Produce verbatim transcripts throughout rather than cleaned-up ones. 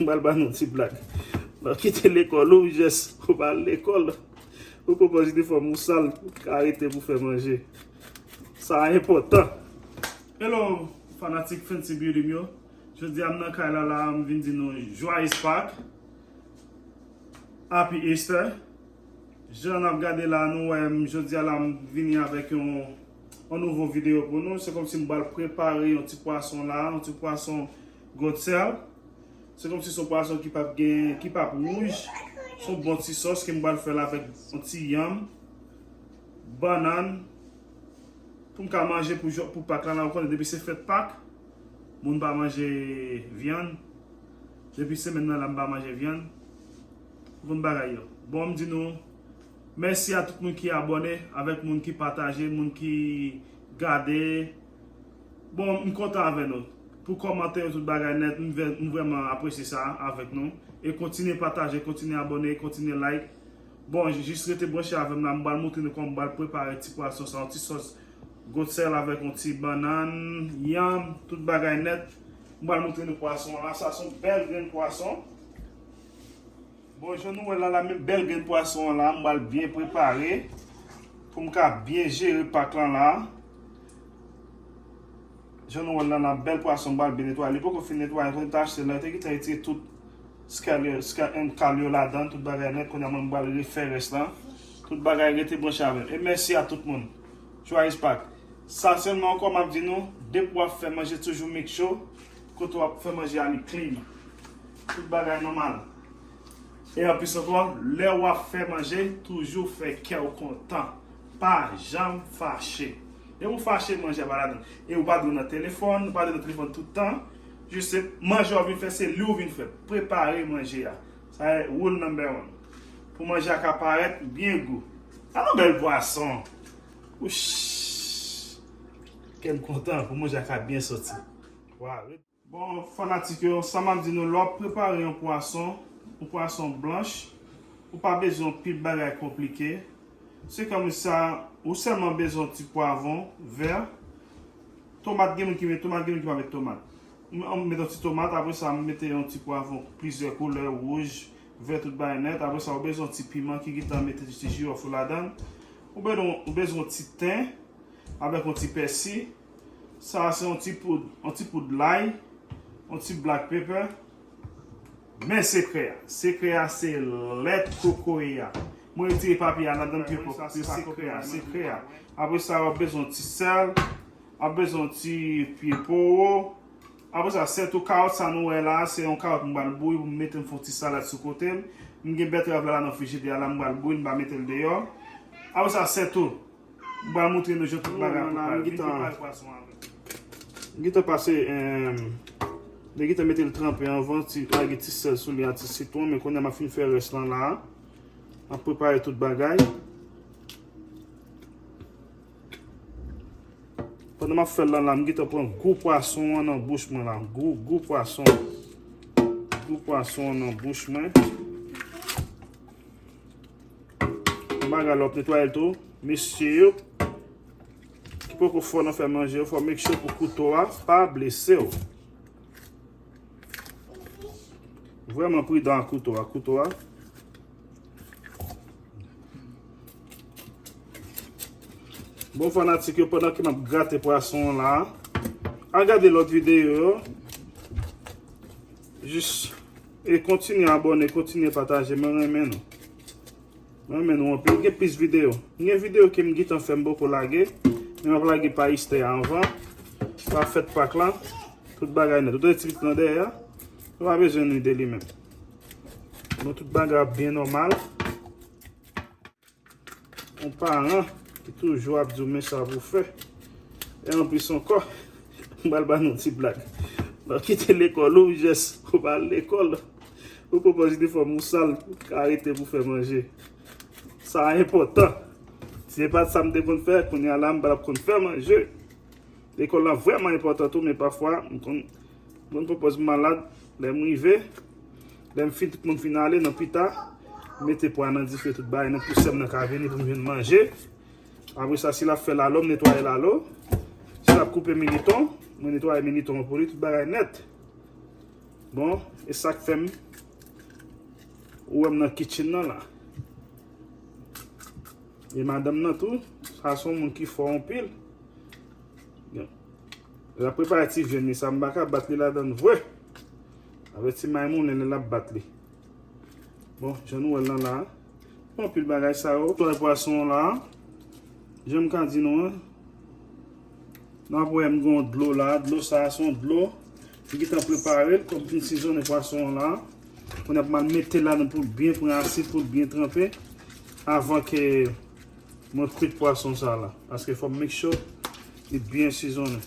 M pral ba nou ti blag. Lè w kite lekòl ou, jès ou pa al lekòl, ou pran pòz inifòm ou sal, ou ka rete pou fè manje. Sa enpòtan. Hello, fanatik Fancy Beauty m yo. Jodi a m nan kay la, la m vin di nou Joyeux Pâques. Happy Easter. Jan n ap gade la, nou wè m jodi a la m vini avèk yon, yon nouvo videyo pou nou. Se kòmsi m pral prepare yon ti pwason la, yon ti pwason godsèl. Se kòmsi se yon pwason ki p ap gen, ki p ap wouj. Se yon bon ti sòs ke m pral fè la avèk yon ti yanm, bannann, pou m ka manje pou, pou Pak la, la, ou konnen depi se fèt Pak, moun pa manje vyann. Depi semèn nan la, m pa manje vyann. Ou konn bagay yo. Bon, m di nou, mèsi a tout moun ki abòne, avèk moun ki pataje, moun ki gade. Bon, m kontan avè nou. Pou kòmantè yo, tout bagay nèt, m vè-, m vrèman apresye sa avèk nou. E kontinye pataje, kontinye abòne, kontinye like. Bon, jis rete branche avè m la, m pral montre nou kòman m pral prepare ti pwason sa, yon ti sòs godsèl avèk yon ti bannann, yanm, tout bagay nèt. M pral montre nou pwason an la, sa se yon bèl grenn pwason. Bon, jan nou wè la, la menm bèl grenn pwason an la, m pral byen prepare pou m ka byen jere Pak lan la. Jan nou wè l la, la bèl pwason m pral byen netwaye. Li poko fin netwaye, kote m te achte l la, yo te gentan retire tout skal yo, skal, kal yo ladan, tout bagay nèt. Kounye a mwen m pral refè rès la. Tout bagay rete branche avè m. E mèsi a tout moun. Joyeux Pâques. Sa sèlman ankò m ap di nou, depi w ap fè manje, toujou make sure kote w ap fè manje a li clean. Tout bagay nòmal. E anplis ankò, lè w ap fè manje, toujou fè kè w kontan. Pa janm fache. Depi w fache, manje a pa ladan. E ou pa dwe nan telefòn, ou pa dwe nan telefòn tout tan. Jis se manje w ap vin fè, se li w vin fè. Prepare manje a. Sa e rule number one. Pou manje a ka parèt byen gou. Sa yon bèl pwason. Wouch. Kè m kontan pou manje a ka byen soti. Waw. Bon, fanatik yo, sa m ap di nou, lè w ap prepare yon pwason, yon pwason blanch, ou pa bezwen yon pil bagay konplike. Se kòm sa, ou sèlman bezwen yon ti pwavwon vè. Tomat, gen moun ki met tomat, gen moun ki pa met tomat. M, m met yon ti tomat, apre sa, m mete yon ti pwavwon plizyè koulè, wouj, vè, tout bagay nèt. Apre sa, ou bezwen yon ti piman ki gentan mete ti jiwòf ou ladan l. Ou bezwen, ou bezwen yon ti ten avèk yon ti pèsi. Sa a se yon ti poud, yon ti poud lay, yon ti black pepper. Men sekrè a. Sekrè a se lèt kokoye a. Mwen retire papye a ladan l pou yo pa koupe sekrè a, sekrè a. Apre sa, w ap bezwen yon ti sèl, w ap bezwen yon ti pye powo. Apre sa, sètou kawòt sa nou wè la, se yon kawòt m pral bouyi pou m mete m fè yon ti salad sou kote m. M gen bètrav la, la nan frijidè a la, m pral bouyi, m pa mete l deyò. Apre sa, sètou, m pral montre nou jan tout bagay ap prepare. Vin prepare pwason avè m. M gentan pase, em, m gentan mete l tranpe anvan, ti, lage ti sèl sou li ak ti sitwon, men kounye a m ap fin fè rès lan la. M ap prepare tout bagay. Pandan m ap fè l lan la, m gentan pran gou pwason an nan bouch mwen la. Gou, gou pwason. Gou pwason an nan bouch mwen. Yon bagay lè w ap netwaye l tou, mesye yo ki poko fò nan fè manje yo, fò make sure pou kouto a pa blese w. Vrèman pridan ak kouto a, kouto a. Bon, fanatik yo, pandan ke m ap grate pwason an la, al gade lòt videyo yo. Jis, e kontinye abòne, kontinye pataje, mwen renmen nou. Mwen renmen nou anpil. Gen plis videyo. Gen videyo ke m gentan fè m poko lage, men m ap lage pa Easter anvan. Pa fèt Pak lan. Tout bagay nèt. Ou tande ti pitit lan dèyè a? Ou pa bezwen ri de li menm. Bon, tout bagay ap byen nòmal. Yon paran ki toujou ap di w men sa pou w fè. E anplis ankò, m pral ba nou ti blag. Lè w kite lekòl ou, jès ou pa al lekòl, ou pran pòz inifòm ou sal, ou ka rete pou fè manje. Sa enpòtan. Si se pa t sa m te konn fè, kounye a la m pa t ap konn fè manje. Lekòl la vrèman enpòtan tou, men pafwa, m konn, m konn pran pòz m malad, lè m rive, lè m fin, tout moun fin ale nan pita, m mete pwa nan dife, tout bagay nan pou sè m nan ka vini pou m jwenn manje. Apre sa, si l ap fè lalo, m netwaye lalo. Si l ap koupe militon, mwen netwaye militon an pou li, tout bagay nèt. Bon, e sa k fè m ou wè m nan kitchen nan la. E madanm nan tou, sa se yon moun ki fò anpil. L ap prepare ti vyann li sa, m pa ka bat li ladan l vre. Avèk ti may moulen li l ap bat li. Bon, jan nou wè l nan la, anpil bagay sa yo. Twal pwason la, jan m ka di nou an, n ap wè m gen yon dlo la. Dlo sa a se yon dlo m gentan prepare l, kòm m fin sizonnen pwason an la. Kounye a pou m al mete l ladan pou l byen pran asid, pou l byen tranpe, avan ke mwen kwit pwason sa la. Paske fò m make sure li byen sizonnen.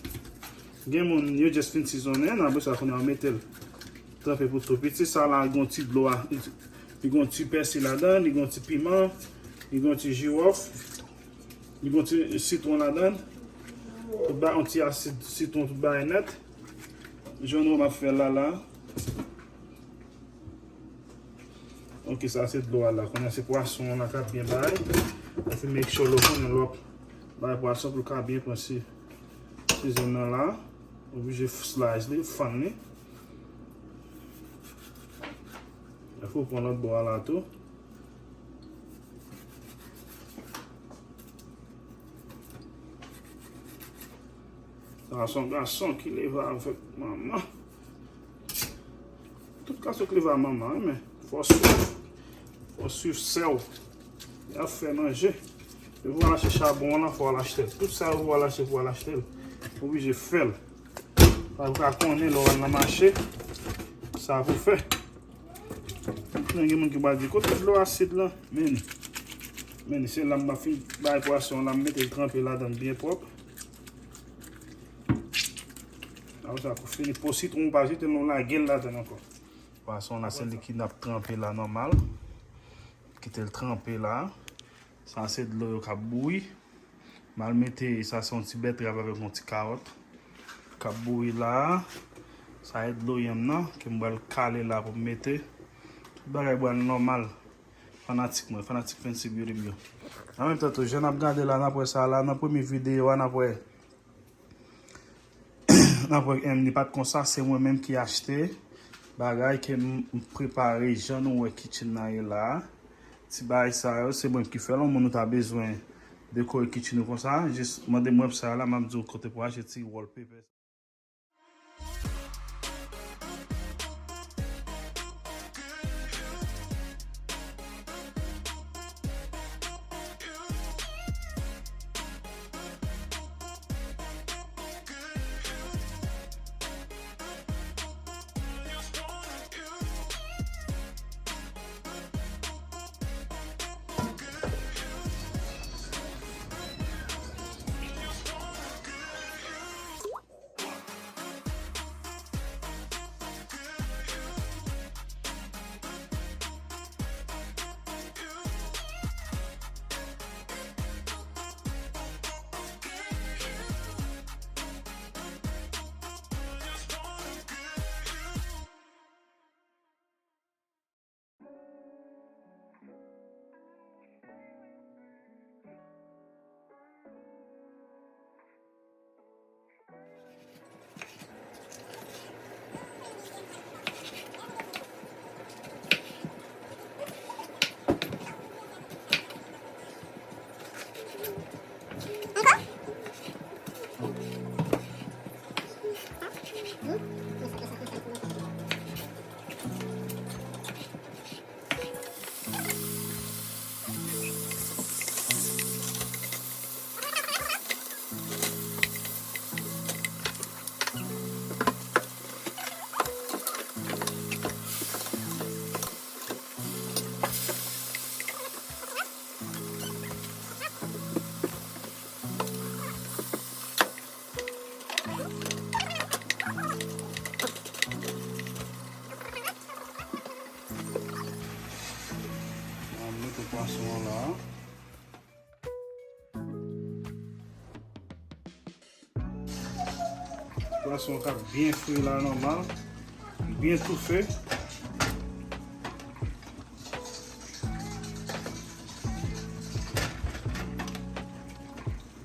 Gen moun, yo just fin sizonnen, apre sa kounye a yo mete l tranpe pou tou piti. Sa la gen yon ti dlo a, li gen yon ti pèsi ladan, li gen yon ti piman, li gen yon ti jiwòf, li gen yon ti sitwon ladan. Tout ba, yon ti asid sitwon, tout bagay nèt. Jan nou wè m ap fè la la. Ok, sa se dlo a la. Kounye a se pwason an la k ap byen bay. Ou fin make sure lè w konnen lè w ap bay pwason pou l ka byen pran si, season nan la. Oblije f-, slice li, fann li. Epi w pran lòt bò a la tou. Sa se yon gason ki leve avèk manman. Tout gason ki leve a manman, wi, men fò swiv. Fò swiv sè w. Y ap fè manje. Depi w al achte chabon an, fò w al achte l. Tout sa yo pou w al achte, pou w al achte l. Oblije fè l. Pa w ka konnen lè w al nan mache, sa pou fè. Men gen moun ki pral di, "Kote dlo asid lan?" Men, men se la m ap fin bay pwason la, m mete l tranpe ladan l byen pwòp. Apre sa, pou fini, po sitwon ou pa jete l non, lage l ladan l ankò. Pwason la, se li ki n ap tranpe la nòmal. Kite l tranpe la. Sa se dlo yo k ap bouyi. M al mete, sa se yon ti bètrav avèk yon ti kawòt k ap bouyi la. Sa e dlo yanm nan ke m pral kale la pou m mete. Tout bagay pral nòmal. Fanatik mwen, fanatik Fancy Beauty m yo. An menm tan tou, jan n ap gade la, n ap wè sa la, nan premye videyo a, n ap wè N ap wè, em, li pa t konsa, se mwen menm ki achte bagay ke m, m prepare jan nou wè kitchen nan ye la a. Ti bagay sa yo, se mwen ki fè l. Yon moun ou ta bezwen dekore kitchen ou konsa, jis mande mwen pou sa la, m ap di w kote pou achte ti wallpaper. Mwen mete pwason an la. Pwason an ka byen fri la nòmal. Byen toufe.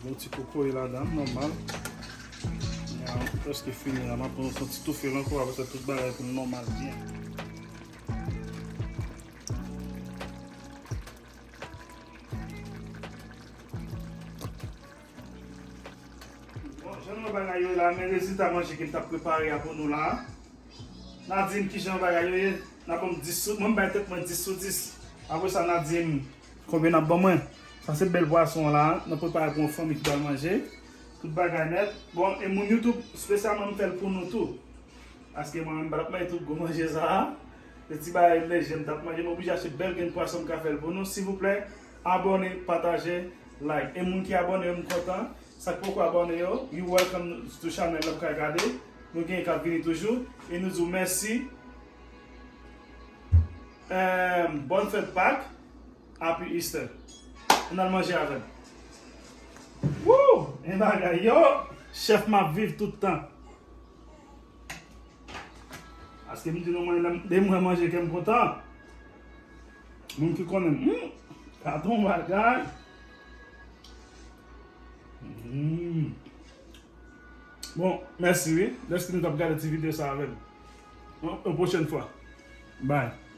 Yon ti kokoye ladan, nòmal. Yon Prèske fini la, m ap pran yon ti toufe l ankò, apre sa tout bagay pou n nòmal byen. Bon, jan nou wè bagay yo la, men rezilta manje ke m t ap prepare a pou nou la. N a di m kijan bagay yo ye, n a ban m dis sou, mwen m bay tèt mwen dis sou dis. Apre sa, n a di m konbyen n ap ban mwen. Sa se bèl pwason an la, n ap prepare pou yon fanmi ki pral manje. Tout bagay nèt. Bon, e moun YouTube, espesyalman m fè l pou nou tou. Paske mwen menm m pa t ap manje tout gwo manje sa a. Se ti bagay lejè m t ap manje, m oblije achte bèl grenn pwason m ka fè l pou nou. Silvouplè, abòne, pataje, like. E moun ki abòne yo, m kontan. Sa k poko abòne yo, you welcome to channel la, w ka gade. Nou gen k ap vini toujou. E nou di w mèsi. Em, bòn fèt Pak. Happy Easter. Ann al manje avè m. Woo! Men bagay yo, chèf m ap viv tout tan. Paske m di nou, mwen, lè m, lè m wè manje, kè m kontan. Moun ki konnen m, hmm, gade yon bagay. Hmm. Bon, mèsi wi. Dèske nou t ap gade ti videyo sa avè m. Bon, yon pwochèn fwa. Bye.